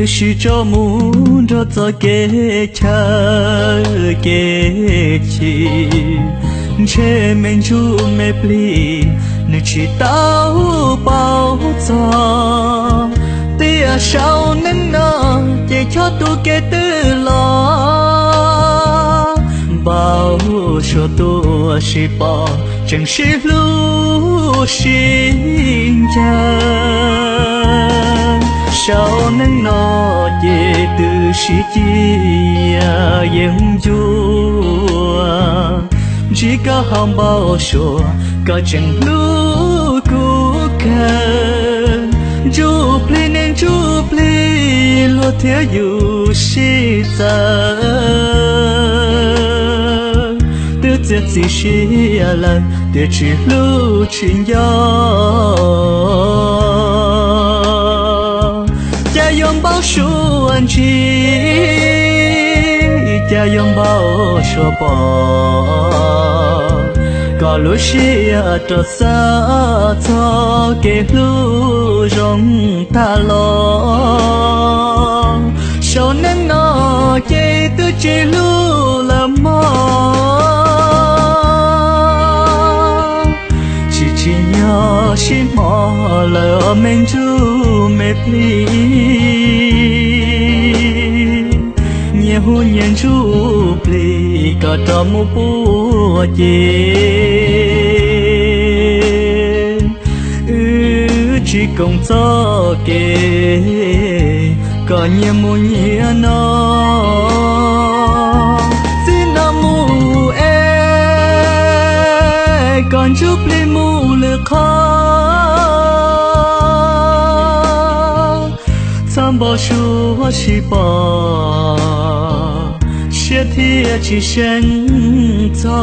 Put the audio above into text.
Sib tso mus nrog txoj kev chaw kev chim, ntshe me ntsuj me plig nws tsis tau paub txog. Tiam sau neej no ces chob tus kev twg los, npau suav tuaj sib pom tseem sib hlub sib ncaim. Sau neej no ces twb sib cia yeej ncua, ntsib koj ho npau suav koj tseem hlub kuv kawg. Ntsuj plig niam ntsuj plig, luag thiab yus sib txawv, twb txiav txim siab lawm tiam tsis hlub tsis nco. Cas yuav npau suav ntsib, cas yuav npau suav pom, kom lub siab rau xav txog kev hlub zoo tag los. Sau neej no ces twb tsis hlub lawm mog, tsis tsim nyog sib hmo lawm os me ntsuj me plig. Nyias hu nyias ntsuj plig kom rov mus puag ces, wb tsis koom txoj kev, kom nyias mus nyias no. Txij no mus es kom ntsuj plig mus lwm qhov, txhob npau suav sib pom, siab thiaj tsis seev txog.